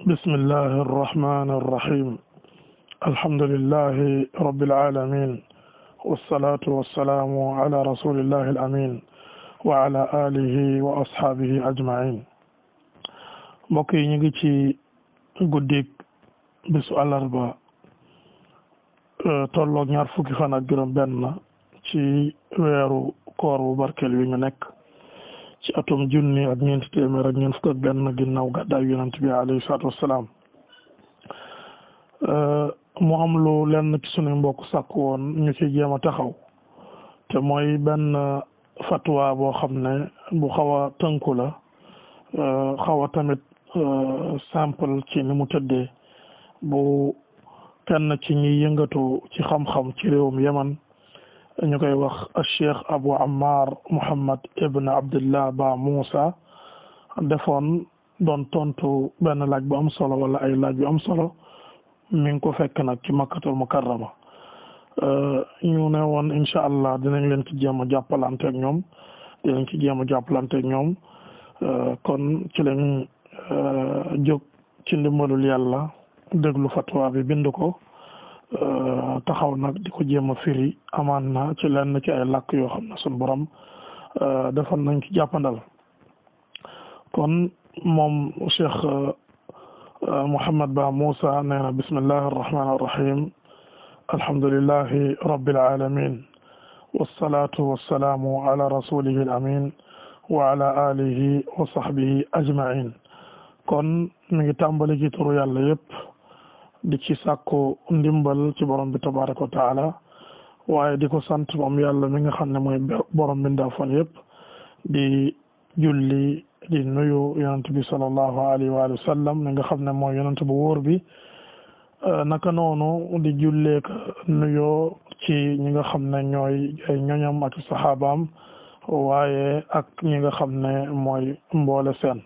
بسم الله الرحمن الرحيم. الحمد لله رب العالمين، والصلاة والسلام على رسول الله الأمين وعلى آله وأصحابه أجمعين. mbokk yi ñu ngi ci guddik bisu àllarba tolloog ñaar fukki fan ak juróom benn ci weeru koor bu barkeel wi ñu nekk ci atum junni ak ñeenti téeméer ak ñeent fukk ak benn ginnaaw gàddaay yonent bi alayhi salaatu wassalaam. mu am lu lenn ci suñu mbokk sàkk woon ñu ci jéem a taxaw te mooy benn fatwa boo xam ne bu xaw a tënku la, xaw a tamit simple ci ni mu tëddee, bu kenn ci ñi yëngatu ci xam-xam ci réewum Yaman ñu koy wax Cheikh Abu Ammar Muhammad ibn Abdullah Ba Moussa defoon doon tontu benn laaj bu am solo wala ay laaj yu am solo. mi ngi ko fekk nag ci Makkatul Mukarrama. ñu ne woon incha allah dinañ leen ci jéem a jàppalanteeg ñoom kon ci lañ jóg ci ndimbalul yàlla déglu fatwa bi bind ko taxaw nag di ko jéem a firi amaan na ci lenn ci ay làkk yoo xam ne suñu borom defal nañ ci jàppandal. kon moom Cheikh Muhammad Ba Moussa nee na bismillahi arrahmani arrahim alhamdulillahi rabbil alamin wassalatu wassalamu ala rasulihi alamin wa ala alihi wa sahbihi ajmain. kon mi ngi tàmbali ci turu yàlla yëpp di ci sàkku ndimbal ci borom bi tabaraka wa taala, waaye di ko sant moom yàlla mi nga xam ne mooy borom bi ndaafoon yëpp, di julli di nuyu yonent bi sallallahu alayhi wa sallam mi nga xam ne mooy yonent bu wóor bi, naka noonu di julleek nuyoo ci ñi nga xam ne ñooy ay ñoñam ak saxaabaam, waaye ak ñi nga xam ne mooy mboole seen.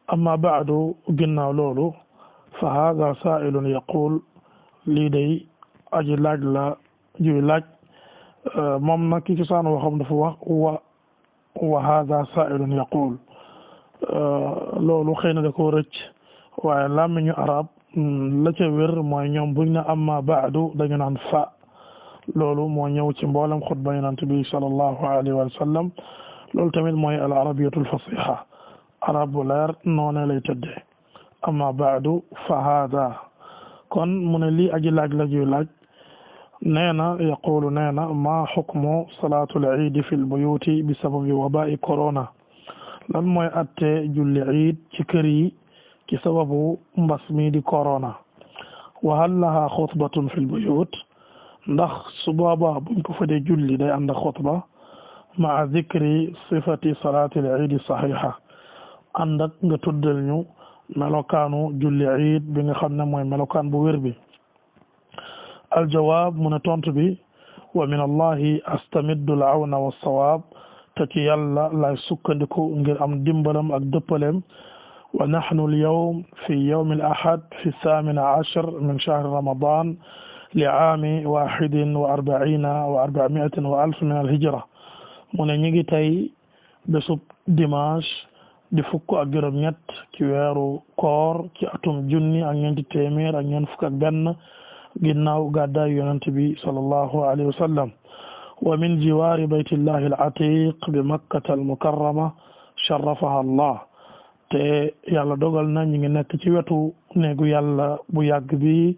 amma baadu, ginnaaw loolu, fa haada saailun yaqul, lii day aji laaj la juy laaj, moom nag ki ci saan waxam dafa wax wa haada saailun yaqul, loolu xëy na da koo rëcc, waaye làmmiñu arab la ca wér mooy ñoom buñ ne amma baadu dañu naan fa. loolu moo ñëw ci mboolem xutba yonent bi sallallahu alayhi wa sallam. loolu tamit mooy al arabiyatul fasiha, arab bu leer noone lay tëddee. amma baadu fa haada, kon mu ne lii aji laaj la juy laaj, nee na yaqulu nee na maa xukmu salaatul iidi fi lbuyuti bi sababi wabai corona. lan mooy atte julli iid ci kër yi ci sababu mbas mi di corona. wa hal laha xutbatun fi lbuyut, ndax su boobaa buñ ko fa dee julli day ànd ak xutba, maa zikri sifati salaatil iidi saxiixa, ànd ak nga tuddal ñu melokaanu julli iid bi nga xam ne mooy melokaan bu wér bi. aljawaab mu ne tontu bi, wa min allahi astamiddu al awna wa sawaab, te ci yàlla lay sukkandiku ngir am dimbalam ak dëppaleem. wa nahnu al yawm fi yawm al ahad fi thamin ashar min shahri ramadan li aami wahidin wa arbaina wa arbamiatin wa alf min al hijra. mu ne ñu ngi tey bésub dimanche di fukk ak juróom ñett ci weeru koor ci atum junni ak ñeenti téeméer ak ñeent fukk ak benn ginnaaw gàddaay yonent bi sallallahu alayhi wa sallam. wa min jiwaari baytillahi al atiq bi makkata al mukarrama sharafaha allah, te yàlla dogal na ñu ngi nekk ci wetu néegu yàlla bu yàgg bi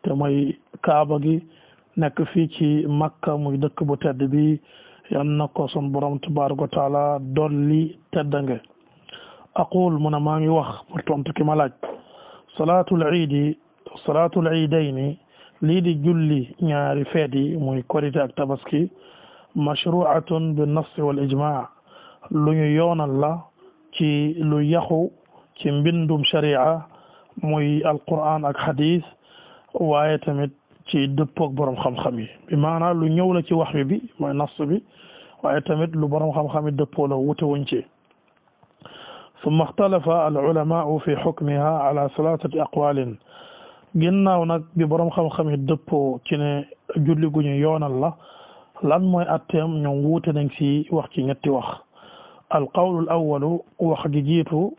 te mooy kaaba gi nekk fii ci makka muy dëkk bu tedd bi. yan na ko sun borom tabaraka wa taala dolli teddange. aqul mu ne maa ngi wax pour tontu ki ma laaj, salaatul iidayni lii di julli ñaari feet yi muy korite ak tabaski, mashru'atun bi nassi wal ijmaa, lu ñu yoonal la ci lu yaxu ci mbindum sharia muy alquran ak hadith, waaye tamit ci dëppoog borom xam-xam yi, bi maanaam lu ñëw la ci wax bi mooy nass bi, waaye tamit lu borom xam-xam yi dëppoo la wute wuñ ci. summa ixtalafa al ulamaau fi xukmiha ala salaasati aqwalin, ginnaaw nag bi borom xam-xam yi dëppoo ci ne julli gu ñu yoonal la, lan mooy atteem ñoom wuute nañ ci wax ci ñetti wax. al qawlu al awalu, wax gi jiitu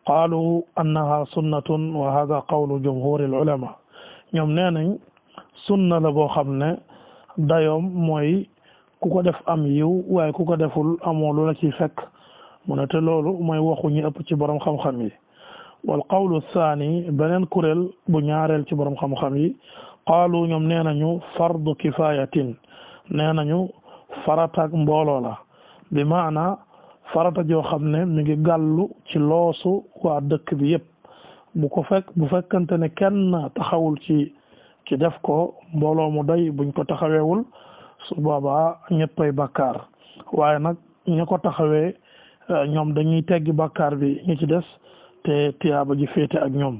qaalu annaha sunnatun wa hada qawlu jumhuri al ulama ñoom nee nañ sunna la boo xam ne dayoom mooy ku ko def am yiw waaye ku ko deful amoo lu la ciy fekk mu ne te loolu mooy waxu ñi ëpp ci borom xam-xam yi wal qawlu thani beneen kuréel bu ñaareel ci borom xam-xam yi qaalu ñoom nee nañu fardu kifayatin nee nañu farataak mbooloo la bi maana farata joo xam ne mi ngi gàllu ci loosu waa dëkk bi yépp bu fekkante ne kenn taxawul ci def ko mbooloo mu doy buñ ko taxaweewul su boobaa ñëppay bàkkaar waaye nag ña ko taxawee ñoom dañuy teggi bàkkaar bi ñi ci des te tiyaaba ji féete ak ñoom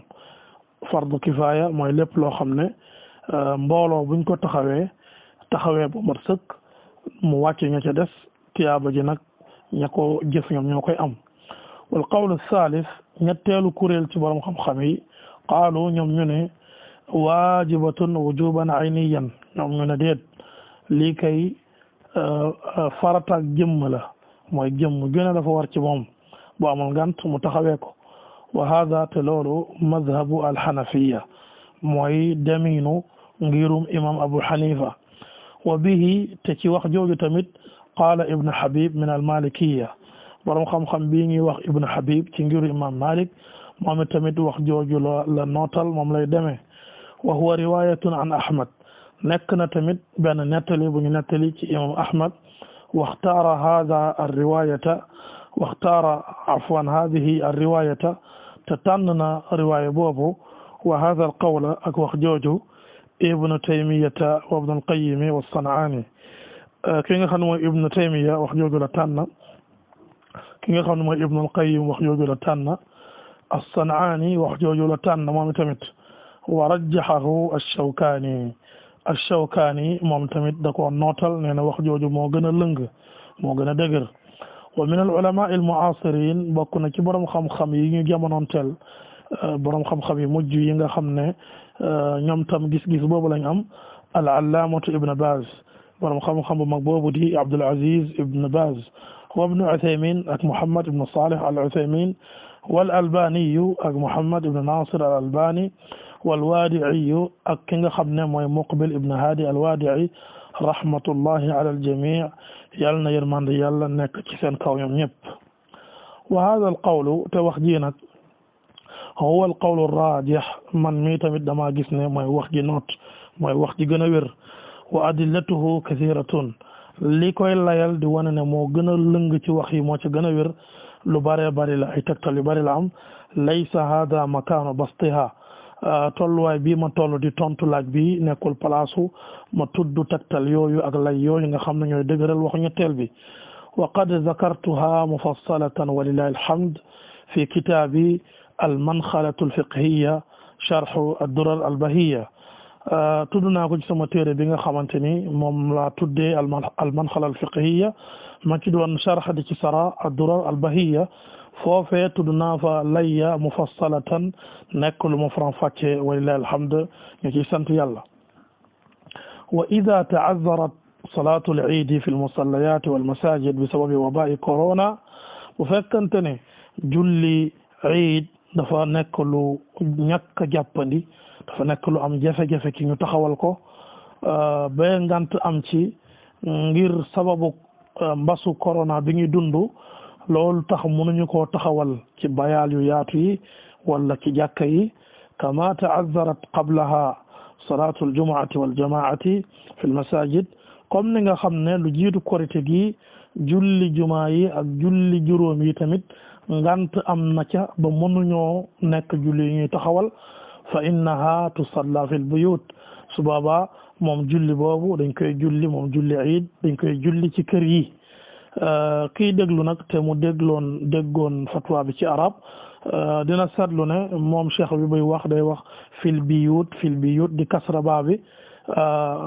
fardu kifaaya mooy lépp loo xam ne mbooloo buñ ko taxawee bu mat sëkk mu wàcc ña ca des tiyaaba ji nag ña ko jëf ñoom ñoo koy am wal qawlu thalith ñetteelu kuréel ci borom xam-xam yi qaalu ñoom ñu ne waajibatun wujuban ayniyan ñoom ñu ne déet lii kay farataak jëmm la mooy jëmm ju ne dafa war ci moom bu amul ngant mu taxawee ko wa hada te loolu madhabu alxanafiya mooy deminu ngirum imam abu xanifa wa bihi te ci wax jooju tamit qaala ibnu habib min almalikiya borom xam-xam bii ñuy wax ibnu habib ci ngiru imam malik moom tamit wax jooju la nootal moom lay demee wa huwa riwayatun an ahmad nekk na tamit benn nettali bu ñu nettali ci imam ahmad waxtaara hada alriwayata waxtaara afwan hadihi alriwayata te tànn na riwaaya boobu wa hada alqawla ak wax jooju ibnu taymiyata wa ibnu alqayimi wa sanaani ki nga xam ne mooy ibnu taymiya wax jooju la tànn ki nga xam ne mooy ibnu alqayim wax jooju la tànn as-sanaani wax jooju la tànn moom tamit wa rajjahahu ash-shawkaani moom tamit da ko nootal nee na wax jooju moo gën a lëng moo gën a dëgër wa min al ulama al mu'asirin bokk na ci borom xam-xam yi ñu jamonoonteel borom xam-xam yi mujj yi nga xam ne ñoom tam gis-gis boobu lañ am al allaamatu ibn Baz borom xam-xam bu mag boobu di Abdul Aziz ibn Baz wa ibn Uthaymin ak Muhammad ibn Salih al Uthaymin wal albaniyu ak Muhammad ibn Nasir al albani wal waadi'iyu ak ki nga xam ne mooy Muqbil ibn Hadi al waadi'i rahmatullahi ala al jami' yàlla na yërmande yàlla nekk ci seen kaw ñoom ñëpp wa hada al qawlu te wax ji nag huwa al qawlu rajih man mii tamit damaa gis ne mooy wax ji noot mooy wax ji gën a wér wa adillatuhu kathiratun li koy layal di wane ne moo gën a lëng ci wax yi moo ci gën a wér lu bare bari la ay tegtal yu bari la am laysa hada makaanu bastiha tolluwaay bii ma toll di tontu laaj bi nekkul palaasu ma tudd tegtal yooyu ak lay yooyu nga xam ne ñooy dëgëral waxu ñetteel bi wa qad zakartuha mufassalatan walillahi alhamd fi kitaabi almanxalatu alfiqhiya sharhu ad-durar albahiyya tudd naa ko ci sama téere bi nga xamante ni moom laa tuddee almanxala alfiqhiya ma ci doon sharh di ci sara ad-durar albahiyya foofee tudd naa fa layya mufassalatan nekk lu ma faram fàcce walillahi alhamd ñu ciy sant yàlla wa ida ta'azzarat salatu al-eid fi al-musallayat wal masajid bi sababi waba'i corona bu fekkante ne julli eid dafa nekk lu ñàkk jàppandi dafa nekk lu am jafe-jafe ci ñu taxawal ko ba ngant am ci ngir sababu mbasu corona bi ñuy dund loolu tax mënuñu koo taxawal ci bayaal yu yaatu yi wala ci jàkka yi kama ta'azzarat qablaha salatu aljumuati waljamaati fi lmasajid comme ni nga xam ne lu jiitu korite gi julli jumaa yi ak julli juróom yi tamit ngant am na ca ba mënuñoo nekk julli yi ñuy taxawal fa innaha tusalla fi lbuyut su boobaa moom julli boobu dañ koy julli moom julli iid dañ koy julli ci kër yi kii déglu nag te mu déggoon fatwa bi ci arab dina seetlu ne moom cheikh bi buy wax day wax fil biyut di kasra baa bi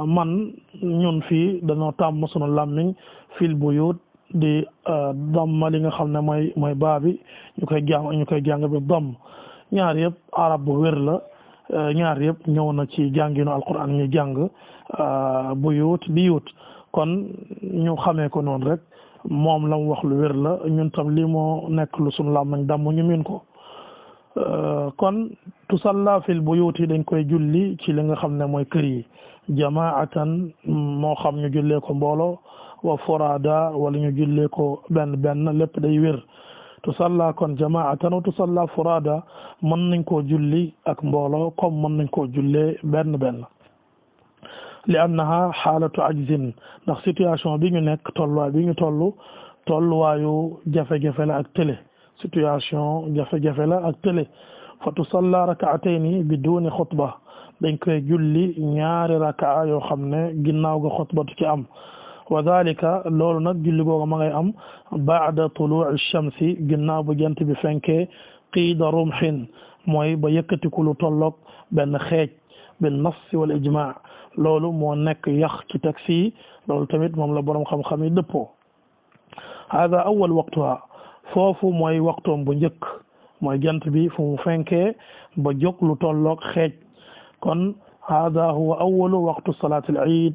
man ñun fii dañoo tàmm sunu làmmiñ fil buyut di damma li nga xam ne mooy baa bi ñu koy jàng bi damm ñaar yëpp arab bu wér la ñaar yëpp ñëw na ci jànginu alquran ñu jàng biyut kon ñu xamee ko noonu rek moom la mu wax lu wér la ñun tam lii moo nekk lu sunu làmmiñ damm ñu min ko kon tusalla fil buyuti dañ koy julli ci li nga xam ne mooy kër yi jamaatan moo xam ñu jullee ko mbooloo wa furada wala ñu jullee ko benn benn lépp day wér tusalla kon jamaatan wa tusalla furada mën nañ koo julli ak mbooloo comme mën nañ koo jullee benn benn li annaha xaalatu ajzin ndax situation bi ñu nekk tolluwaay bi ñu tolluwaayu jafe-jafe la ak télé situation jafe-jafe la ak télé fa tusalla rakaatayni biduni xutba dañ koy julli ñaari rakaa yoo xam ne ginnaaw ga xutba tu ci am wa dalika loolu nag julli googa ma ngay am baada tuluuci shamsi ginnaaw bu jant bi fenkee qiida rumxin mooy ba yëkkatiku lu tolloog benn xeej bin nafsi wal ijmaa loolu moo nekk yax ci taksi loolu tamit moom la boroom xam-xam yi dëppoo hada awal waqtuha foofu mooy waxtoom bu njëkk mooy jant bi fu mu fenkee ba jóg lu tolloog xeej kon hada huwa awalu waqtu salaatil iid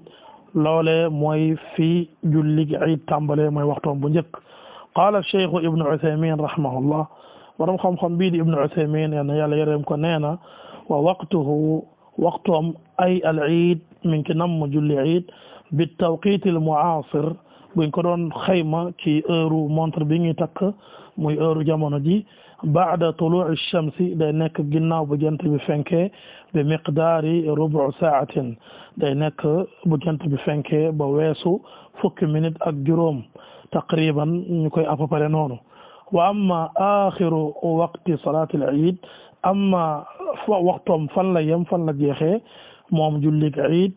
loole mooy fii julli gi iid tàmbale mooy waxtoom bu njëkk qaala cheikhu ibnu uthaymin rahimahullah borom xam-xam bii di ibnu uthaymin yal na yàlla yërëm ko nee na wa waqtuhu waxtoom ay al iid min ki nam julli iid bi tawqiit al muasir buñ ko doon xayma ci heure montre bi ñuy takk muy heure jamono ji baada tuluuci shamsi day nekk ginnaaw bu jant bi fenkee bi miqdaari rubu saatin day nekk bu jant bi fenkee ba weesu fukki minute ak juróom taqriban ñu koy à peu près noonu wa amma axiru waqti salaatil iid amma waxtoom fan la yem fan la jeexee moom jullig iid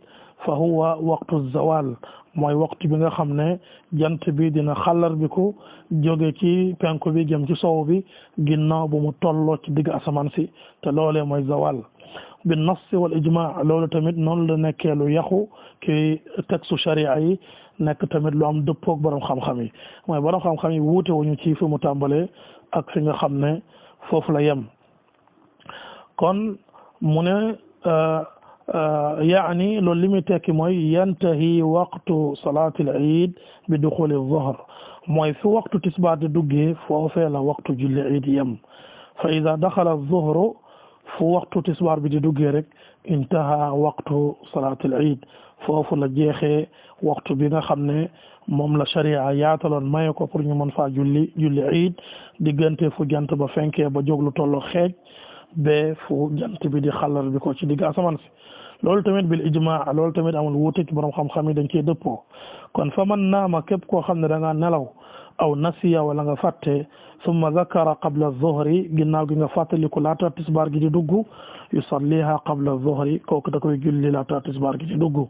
fa huwa waqtu zawal mooy waxtu bi nga xam ne jant bi dina xàllar bi ko jóge ci penku bi jëm ci sow bi ginnaaw bu mu tolloo ci digg asamaan si te loolee mooy zawal bi nass wal ijma loolu tamit noonu la nekkee lu yàqu ki textu sharia yi nekk tamit lu am dëppoog borom xam-xam yi mooy borom xam-xam yi wuute wuñu ci fi mu tàmbalee ak fi nga xam ne foofu la yem kon mu ne yaani loolu li muy tekki mooy yantahi waqtu salaatil iid bi duxuli zuhr mooy fi waxtu tisbaar di duggee foofee la waxtu julli iid yem fa ida daxala zuhru fu waxtu tisbaar bi di duggee rek intaha waqtu salaatil iid foofu la jeexee waxtu bi nga xam ne moom la sharia yaataloon maye ko pour ñu mën faa julli iid diggante fu jant ba fenkee ba jóglu tollo xeej ba fu jant bi di xàllar bi ko ci digg asamaan si loolu tamit bil ijmaa loolu tamit amul wuute ci borom xam-xam yi dañ cee dëppoo kon fa man naama képp koo xam ne da nga nelaw aw nasiya wala nga fàtte summa zakara qabla zuhri ginnaaw gi nga fàttaliku laata tisbaar gi di dugg yusalliha qabla zuhri kooku da koy julli laata tisbaar gi di dugg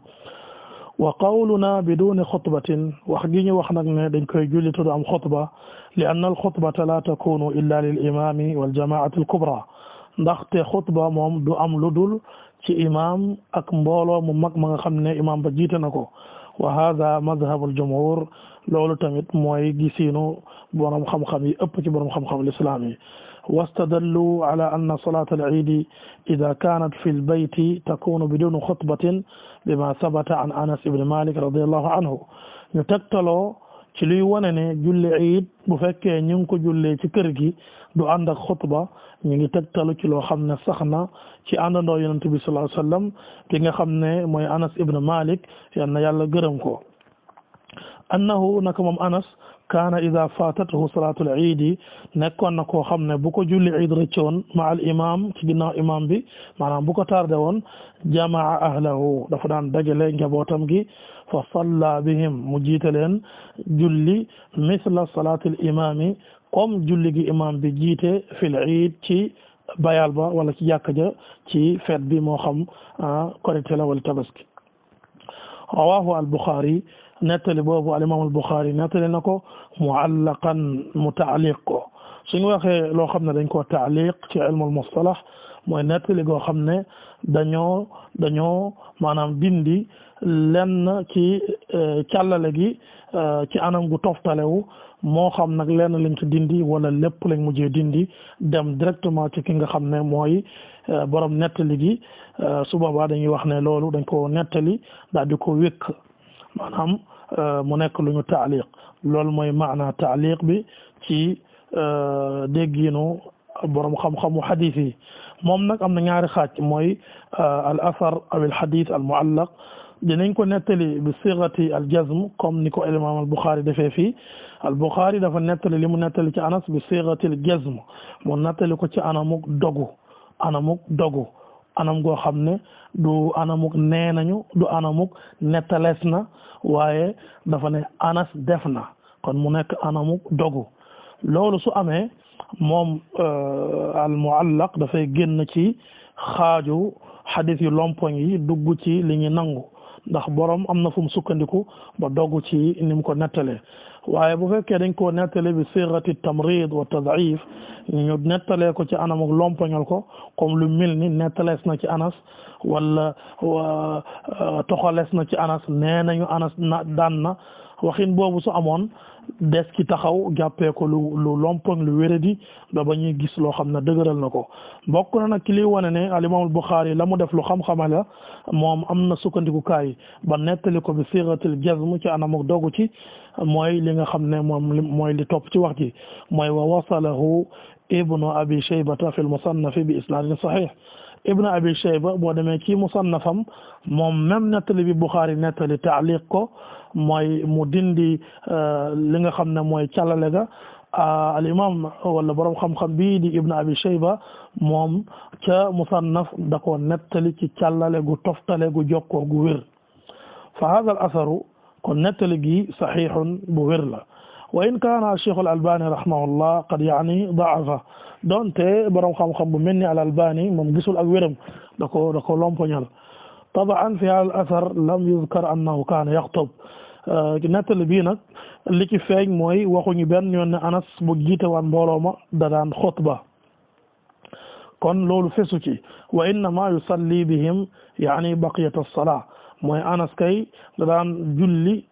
wa qawluna biduni xutbatin wax gi ñu wax nag ne dañ koy julli te du am xutba li anna al xutbata la takunu illa lil imami wal jamaati al kubra ndaxte xutba moom du am lu dul ci imam ak mbooloo mu mag ma nga xam ne imam ba jiite na ko wa hada madhabul jumhur loolu tamit mooy gisiinu borom xam-xam yi ëpp ci borom xam-xam l'islam yi wastadallu ala anna salat al iidi ida kanat fi l bayti takunu biduni xutbatin bima sabata an anas ibn malik radiallahu anhu ñu tegtaloo ci luy wane ne julli iid bu fekkee ñu ngi ko jullee ci kër gi du ànd ak xutba ñu ngi tegtalu ci loo xam ne sax na ci àndandoo yonent bi sallallahu alayhi wa sallam ki nga xam ne mooy anas ibn malik yal na yàlla gërëm ko annahu naka moom anas kaana ida fatathu salaatul iidi nekkoon na koo xam ne bu ko julli iid rëccoon ma al imam ci ginnaaw imam bi maanaam bu ko tardé woon jamaa ahlahu dafa daan dajale njabootam gi fa salla bihim mu jiite leen julli misla salaatil imami comme julli gi imam bi jiite fil iid ci bayal ba wala ci jàkka ja ci feet bi moo xam korite la wala tabaski rawahu al buxaari nettali boobu al imam al buxaari nettali na ko muallaqan mu taaliq ko suñu waxee loo xam ne dañ koo taaliq ci ilmul mustalah mooy nettali goo xam ne dañoo maanaam dindi lenn ci càllale gi ci anam gu toftalewu moo xam nag lenn lañ ci dindi wala lépp lañ mujjee dindi dem directement ci ki nga xam ne mooy borom nettali gi su boobaa dañuy wax ne loolu dañ ko nettali daal di ko wékk maanaam mu nekk lu ñu taaliq loolu mooy maana taaliq bi ci déggiinu borom xam-xamu xadis yi moom nag am na ñaari xaaj mooy al athar aw al xadis al muallaq dinañ ko nettali bi sigati al jazm comme ni ko imam al Bukhari defee fii al Bukhari dafa nettali li mu nettali ci Anas bi sigati al jazm mu nettali ko ci anamuk dogu anam goo xam ne du anamuk nee nañu du anamuk nettalees na waaye dafa ne Anas def na kon mu nekk anamuk dogu loolu su amee moom al muallaq dafay génn ci xaaju xadis yu lompoñ yi dugg ci li ñu nangu ndax borom am na fu mu sukkandiku ba dogg ci ni mu ko nettalee waaye bu fekkee dañ koo nettale bi sirati tamrid wa tadif ñu nettalee ko ci anam ak lompoñal ko comme lu mel ni nettalees na ci Anas wala toxalees na ci Anas nee nañu Anas daan na waxin boobu su amoon des ci taxaw jàppee ko lu lompoñ lu wéradi ba ba ñuy gis loo xam ne dëgëral na ko bokk na nag ki liy wane ne al imam al Bukhari la mu def lu xam-xama la moom am na sukkandikukaay ba nettali ko bi siratil jazm ci anam ak dogu ci mooy li nga xam ne moom mooy li topp ci wax ji mooy wa wasalahu ibnu abi shaybata fi l musannaf bi isnaadin sahih ibnu abi shayba boo demee ci musannafam moom même nettali bi Bukhari nettali taaliq ko mooy mu dindi li nga xam ne mooy càllale ga al imam wala borom xam-xam bii di ibnu abi shayba moom ca musannaf da ko nettali ci càllale gu toftale gu jokkoo gu wér fa hada al asaru kon nettali gi saxiixun bu wér la wa in kaana cheikh al albani rahimahullah qad yaani daafa donte borom xam-xam bu mel ni al albani moom gisul ak wéram da ko lompoñal taban fi hada al asar lam yuzkar annahu kaana yaxtub nettali bii nag li ci feeñ mooy waxuñu benn yoon ne Anas bu jiite waan mbooloo ma da daan xutba kon loolu fesu ci wa innama yusalli bihim yaani baqiyat as-salaa mooy Anas kay da daan julli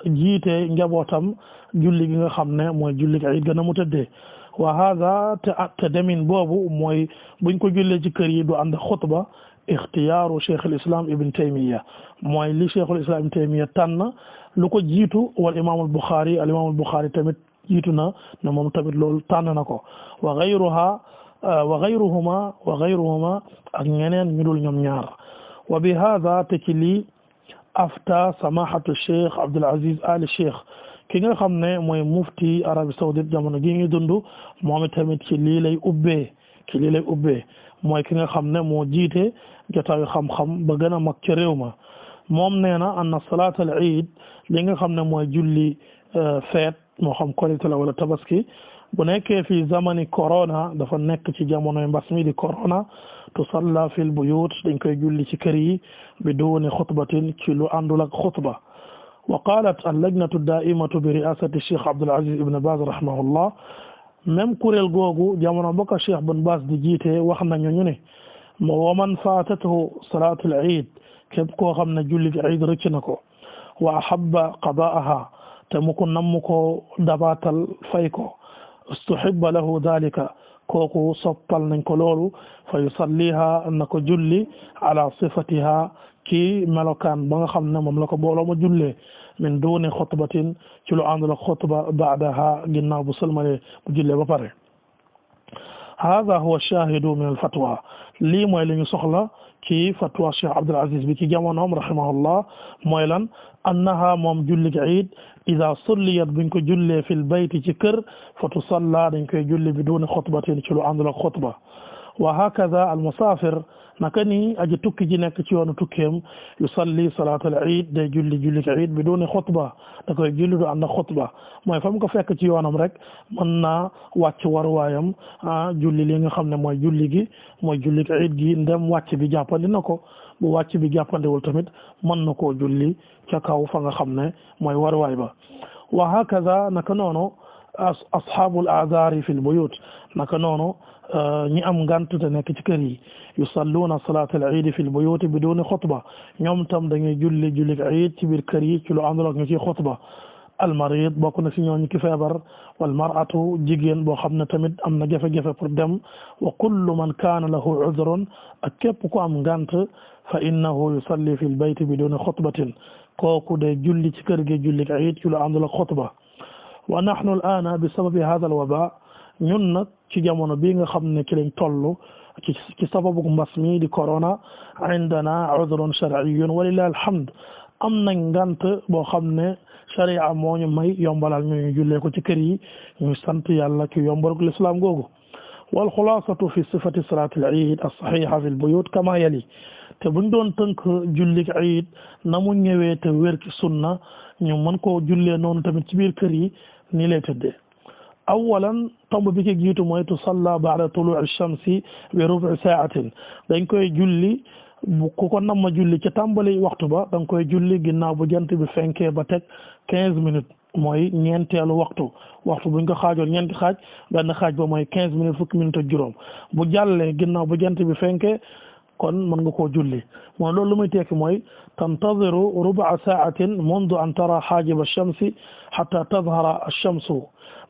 jiite njabootam julli gi nga xam ne mooy julli ga it gën a mu tëddee wa hada te demin boobu mooy buñ ko jullee ci kër yi du ànd xutba ixtiyaaru cheikh al islam ibn taymiya mooy li cheikh al islam ibn taymiya tànn lu ko jiitu wal imam al buxaari tamit jiitu na ne moom tamit loolu tànn na ko wa gayruhuma ak ñeneen ñu dul ñoom ñaar wa bi hada te ci lii afta samahatu cheikh Abdul Aziz Ali Cheikh ki nga xam ne mooy mufti Arabie Saoudite jamono gi ngi dund moom tamit ci lii lay ubbee mooy ki nga xam ne moo jiite jotaayu xam-xam ba gën a mag ci réew ma moom nee na anna salaat al iid li nga xam ne mooy julli feet moo xam korite la wala tabaski bu nekkee fi zamani corona dafa nekk ci jamonoy mbas mi di corona tusalla fil buyut dañ koy julli ci kër yi bi duuni xutbatin ci lu àndul ak xutba wa qalat al lajnatu daaimatu bi riasati cheikh Abdul Aziz ibn Baz rahimahullah même kuréel googu jamono ba ko cheikh bin Baz di jiite wax nañu ñu ne wa man faatatuhu salaatul iid képp koo xam ne julli gi iid rëcc na ko wa ahabba qadaaha te mu ko namm ko dabaatal fay ko istuhibba lahu dalika kooku soppal nañ ko loolu fa yusalliha na ko julli ala sifatiha ki melokaan ba nga xam ne moom la ko booloo ma jullee min duni xutbatin ci lu àndul ak xutba baadaha ginnaaw bu sëlmalee bu jullee ba pare hada huwa shahidu min al fatwa lii mooy li ñu soxla ci fatwa Cheikh Abdul Aziz bi ci jamonoom rahimahullah mooy lan annaha moom julli gi iid ida sulliyat buñ ko jullee fil bayti ci kër fa tusalla dañ koy julli bi duni xutbatin ci lu àndul ak xutba wa hakada al musafir naka ni aji tukki ji nekk ci yoonu tukkeem yusalli salaatal iid day julli iid bi duni xutba da koy julli du ànd ak xutba mooy fa mu ko fekk ci yoonam rek mën naa wàcc waruwaayam julli li nga xam ne mooy julli gi mooy julli iid gi ndem wàcc bi jàppandi na ko bu wàcc bi jàppandiwul tamit mën na koo julli ca kaw fa nga xam ne mooy waruwaay ba wa hakada naka noonu ashabul a'zari fil buyut naka noonu ñi am ngant te nekk ci kër yi yusalluna salat al iid fil buyut biduni xutba ñoom tam dañuy julli iid ci biir kër yi ci lu àndul ak ñu ci xutba al marid bokk na si ñooñu ki feebar wal mar'atu jigéen boo xam ne tamit am na jafe-jafe pour dem wa kullu man kaana lahu udrun ak képp ku am ngant fa innahu yusalli fil bayti biduni xutbatin kooku day julli ci kër gi iid ci lu àndul ak xutba wa nahnu al ana bi sababi hada al waba ñun nag ci jamono bii nga xam ne ci lañ toll ci sababu mbas mi di corona indana udrun shar'iyyun walillahi alhamd am nañ ngant boo xam ne sharia moo ñu may yombalal ñu jullee ko ci kër yi ñu sant yàlla ci yombaluk l'islam googu wal xulaasatu fi sifati salaatil iid as-saxiixa fi l-buyuut kama yali te buñ doon tënk jullik iid na mu ñëwee te wér ci sunna ñu mën koo jullee noonu tamit ci biir kër yi nii lay tëddee awalan tomb bi ci jiitu mooy tusalla baada tuluuci shamsi bi rubu saatin dañ koy julli bu ku ko nam ma julli ca tàmbali waxtu ba da nga koy julli ginnaaw bu jant bi fenkee ba teg 15 minutes mooy ñeenteelu waxtu buñ ko xaajoon ñeenti xaaj benn xaaj ba mooy 15 minutes fukki minutes ak juróom bu jàllee ginnaaw bu jant bi fenkee kon mën nga koo julli mooy loolu lu muy tekki mooy tantadiru rubaa saatin mundu an tara xaajiba shamsi xata tadhara alchamsu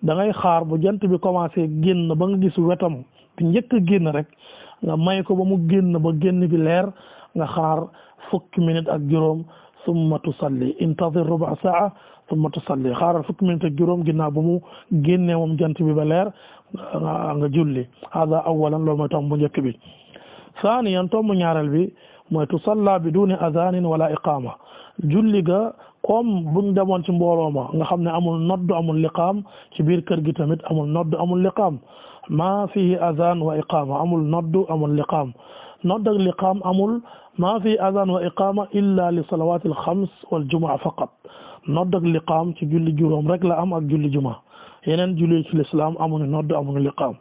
da ngay xaar bu jant bi commencé génn ba nga gis wetam bi njëkk a génn rek nga may ko ba mu génn ba génn bi leer nga xaar fukki minutes ak juróom summa tusalli intadir ruba saa summa tusalli xaaral fukki minutes ak juróom ginnaaw ba mu génnee moom jant bi ba leer nga julli hada awalan loolu mooy tomb bu njëkk bi thaniyan tomb ñaareel bi mooy tusalla biduni adhanin wala iqama julli ga comme buñ demoon ci mbooloo ma nga xam ne amul nodd amul liqaam ci biir kër gi tamit amul nodd amul liqaam maa fihi adhan wa iqama amul nodd amul liqaam nodd ak liqaam amul maa fihi adhan wa iqama illa li salawat al xams wal jumaa faqat nodd ak liqaam ci julli juróom rek la am ak julli juma yeneen julli ci l'islam amuñu nodd amuñu liqaam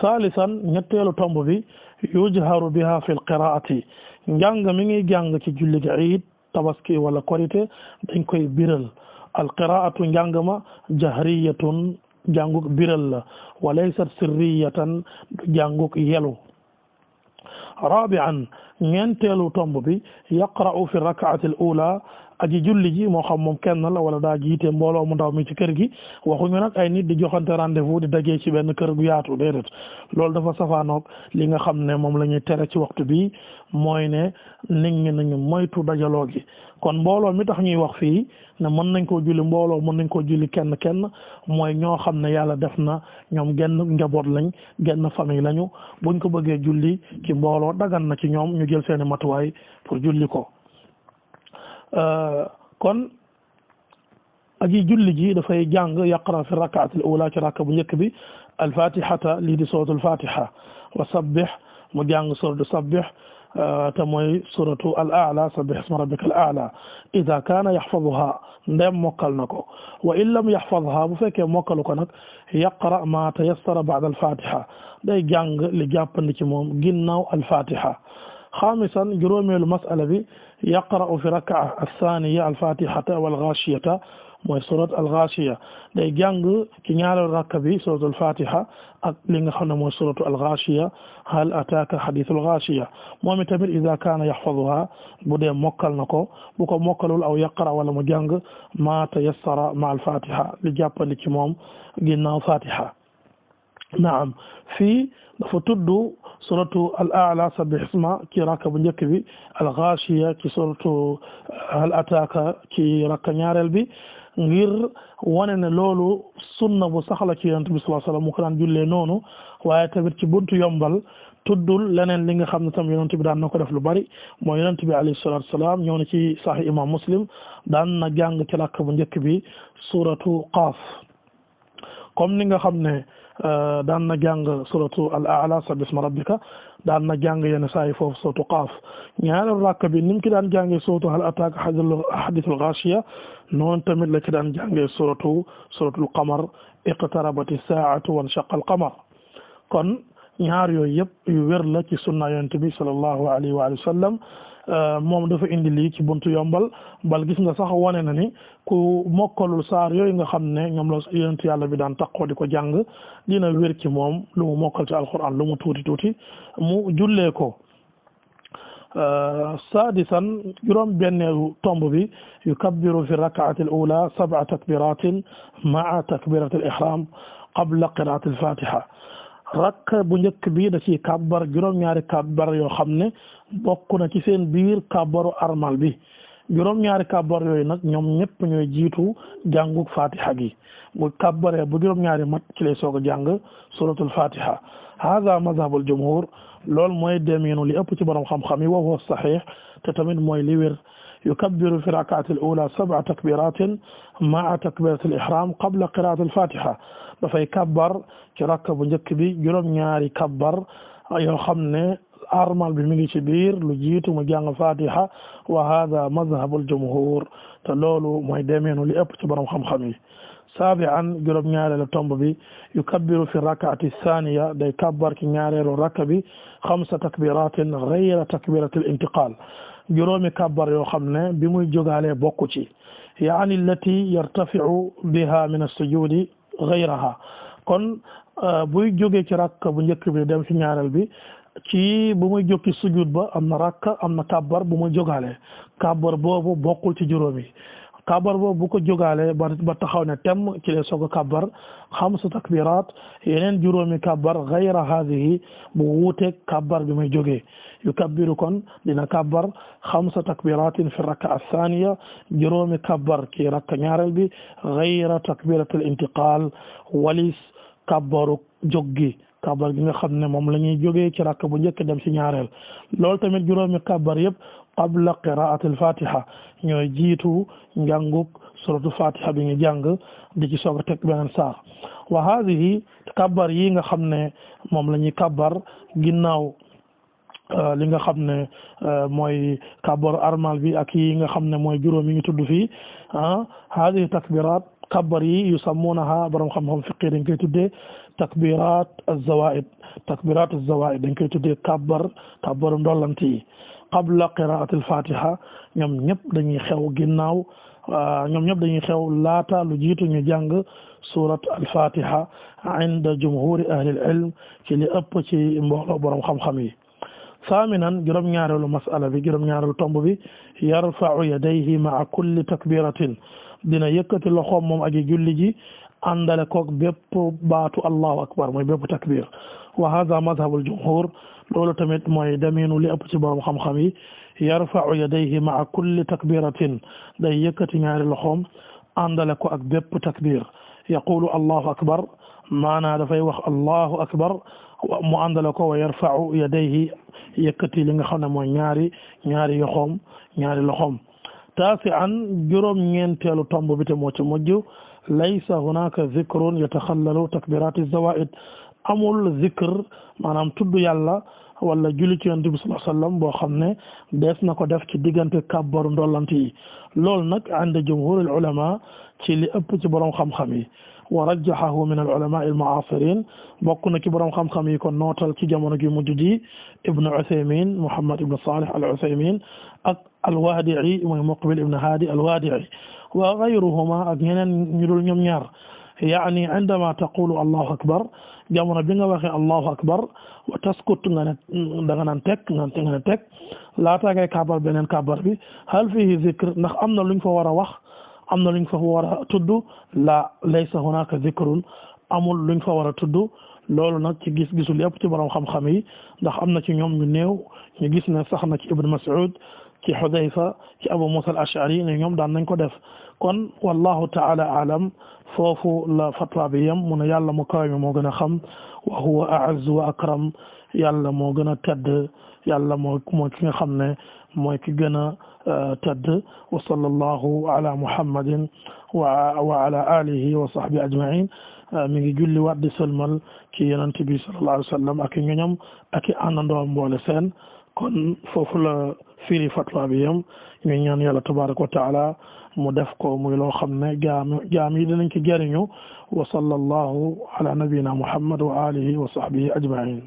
salisan ñetteelu tomb bi yujharu biha fi l qiraati njàng mi ngi jàng ci julli gi iid tabaski wala korite dañ koy biral al qiraatu njàng ma jahriyatun jànguk biral la wa laysat sirriyatan jànguk yelu rabi'an ñeenteelu tomb bi yaqra'u fi rakaati al ula aji julli ji moo xam moom kenn la wala daa jiite mbooloo mu ndaw mi ci kër gi waxuñu nag ay nit di joxante rendez-vous di dajee ci benn kër gu yaatu déedéet loolu dafa safaanoog li nga xam ne moom la ñuy tere ci waxtu bi mooy ne nit ñi nañu moytu dajaloo gi kon mbooloo mi tax ñuy wax fii ne mën nañ koo julli mbooloo mën nañ koo julli kenn mooy ñoo xam ne yàlla def na ñoom genn njaboot lañ genn famille lañu buñ ko bëggee julli ci mbooloo dagan na ci ñoom ñu jël seeni matuwaay pour julli ko kon aji julli ji dafay jàng yaqra fi rakaat al ula ci rakka bu njëkk bi alfatihata lii di suratul fatiha wa sabbih mu jàng suratu sabbih te mooy suratu al a'la sabbih isma rabbika al a'la ida kaana yaxfaduha ndem mokkal na ko wa in lam yaxfadha bu fekkee mokkalu ko nag yaqra ma tayassara ba'da al fatiha day jàng li jàppandi ci moom ginnaaw al fatiha xaamisan juróomeelu masala bi yaqra'u fi raka'a athaniya alfatihata wal ghashiyata mooy surat al ghashiya day jàng ci ñaareelu rakka bi suratul fatiha ak li nga xam ne mooy suratu al ghashiya hal ataaka hadithul ghashiya moom itamit ida kaana yaxfaduha bu dee mokkal na ko bu ko mokkalul aw yaqra wala mu jàng ma tayassara ma al fatiha li jàppandi ci moom ginnaaw fatiha naam fii dafa tudd suratu al a'la sabbih isma ci rakka bu njëkk bi al ghashiya ci suratu hal ataaka ci rakka ñaareel bi ngir wane ne loolu sunna bu saxla ci yonent bi sallallahu alayhi wasallam mu ko daan jullee noonu waaye tamit ci buntu yombal tuddul leneen li nga xam ne tam yonent bi daan na ko def lu bari mooy yonent bi alayhi salatu wassalam ñëw na ci sahih imam muslim daan na jàng ci rakka bu njëkk bi suratu qaaf comme ni nga xam ne daan na jàng suratu al a'la sabbih isma rabbika daan na jàng yenn saa yi foofu suratu qaaf ñaareelu rakk bi ni mu ki daan jàngee suratu hal ataaka hadithul ghashiya noonu tamit la ci daan jàngee suratul qamar iqtarabati saa'atu wa inshaqa al qamar kon ñaar yooyu yëpp yu wér la ci sunna yonent bi sallallahu alayhi wa sallam moom dafa indi lii ci buntu yombal bal gis nga sax wane na ni ku mokkalul saar yooyu nga xam ne ñoom la yonent yàlla bi daan taqoo di ko jàng dina wér ci moom lu mu mokkal ci alquran lu mu tuuti mu jullee ko sadisan juróom benneelu tomb bi yukabbiru fi rakaati al ula sab'a takbiratin ma'a takbirati al ihram qabla qiraati al fatiha rakk bu njëkk bi da ci kabbar juróom-ñaari kabbar yoo xam ne bokk na ci seen biir kabbaru armal bi juróom-ñaari kàbbar yooyu nag ñoom ñëpp ñooy jiitu jàngu fatiha gi bu kàbbaree bu juróom-ñaari mat ci lay soog a jàng suratul fatiha hada mazhabul jumhur loolu mooy deminu li ëpp ci borom xam-xam yi wa huwa sahih te tamit mooy li wér yukabbiru fi rakaati al ula 7 takbiratin maa takbirat al ihram qabla qiraat al fatiha dafay kabbar ci rakka bu njëkk bi juróom-ñaari kabbar yoo xam ne armal bi mi ngi ci biir lu jiitu mu jàng fatiha wa hada mazhabul jumhur te loolu mooy deminu li ëpp ci borom xam-xam yi saabi'an juróom-ñaareelu tomb bi yukabbiru fi rakaati thaniya day kabbar ci ñaareelu rakka bi 5 takbiratin ghayra takbirat al intiqal juróomi kabbar yoo xam ne bi muy jógaalee bokku ci yaani allati yartafi'u biha min as-sujudi ghayraha kon buy jógee ci rakka bu njëkk bi dem ci ñaareel bi ci bu muy jóg ci sujud ba am na rakka am na kabbar bu muy jógaalee kabbar boobu bokkul ci juróomi kabbar boobu bu ko jógaalee ba taxaw ne tem ci lay soog a kabbar 5 takbirat yeneen juróomi kabbar ghayra hadhihi bu wuuteeg kabbar bi muy jógee yukabbiru kon dina kabbar 5 takbiratin fi rakka athaniya juróomi kabbar ci rakka ñaareel bi ghayra takbirat al intiqal walis kabbaru jóggi kabbar gi nga xam ne moom la ñuy jógee ci rakka bu njëkk dem ci ñaareel loolu tamit juróomi kabbar yëpp qabla qiraat al fatiha ñooy jiitu njànguk suratu fatiha bi ñu jàng di ci soog a teg beneen saar wa hadihi kabbar yi nga xam ne moom la ñuy kabbar ginnaaw li nga xam ne mooy kabbar armal bi ak yi nga xam ne mooy juróom yi ñu tudd fii hadihi takbirat kabbar yi yusammunaha borom xam-xam fiqi dañ koy tuddee takbirat az-zawaid dañ koy tuddee kabbaru ndollant yi qabla qiraat al-fatiha ñoom ñëpp dañuy xew ginnaaw ñoom ñëpp dañuy xew laata lu jiitu ñu jàng surat al-fatiha inda jumhuri ahli al-ilm ci li ëpp ci mbooloo borom xam-xam yi saaminan juróom-ñaareelu masala bi juróom-ñaareelu tomb bi yarfa'u yadayhi ma'a kulli takbiratin dina yëkkati loxoom moom aji julli ji àndale koog bépp baatu allahu akbar mooy bépp takbir wa hada madhabul jumhur loolu tamit mooy deminu li ëpp ci borom xam-xam yi yarfa'u yadayhi ma'a kulli takbiratin day yëkkati ñaari loxoom àndale ko ak bépp takbir yaqulu allahu akbar maanaa dafay wax allahu akbar mu àndale ko wa yarfa'u yadayhi yëkkati li nga xam ne mooy ñaari loxoom taasi'an juróom-ñeenteelu tomb bi te moo ci mujj laysa hunaka zikrun yataxallalu takbirati zawaid amul zikr maanaam tudd yàlla wala julli ci yonent bi sallallahu alayhi wasallam boo xam ne dees na ko def ci diggante kàbbaru ndollant yi loolu nag ànd jumhurul ulama ci li ëpp ci borom xam-xam yi wa rajjahahu min al ulama al mu'asirin bokk na ci borom xam-xam yi kon nootal ci jamono gi mujj ji ibnu Uthaymin Muhammad ibnu Salih al Uthaymin ak al Wadi'i mooy Muqbil ibnu Hadi al Wadi'i wa ghayruhuma ak ñeneen ñu dul ñoom ñaar yaani indama taqulu allahu akbar jamono bi nga waxee allahu akbar wa taskut nga ne da nga naan teg nga ne teg laata ngay kàbbar beneen kàbbar bi hal fihi zikr ndax am na luñ fa war a wax am na luñ fa war a tudd la laysa hunaka zikrun amul luñ fa war a tudd loolu nag ci gis-gisul yëpp ci borom xam-xam yi ndax am na ci ñoom ñu néew ñu gis ne sax na ci Ibn Mas'ud ci Hudayfa ci Abu Musa al-Ash'ari ne ñoom daan nañ ko def kon wallahu ta'ala a'lam foofu la fatwa bi yem mu ne yàlla mu kawe mi moo gën a xam wa huwa a'azzu wa akram yàlla moo gën a tedd yàlla mooy ki nga xam ne mooy ki gën a tedd wa sallallahu ala muhammadin wa ala alihi wa sahbihi ajma'in mi ngi julli waat di sëlmal ci yonent bi sallallahu alayhi wa sallam ak i ñoñam ak i àndandoo mboole seen kon foofu la firi fatwa bi yem ñu ñaan yàlla tabaraka wa taala mu def ko muy loo xam ne jaam yi dinañ ci jëriñu wa sallallahu ala nabiyina muhammad wa alihi wa sahbihi ajma'in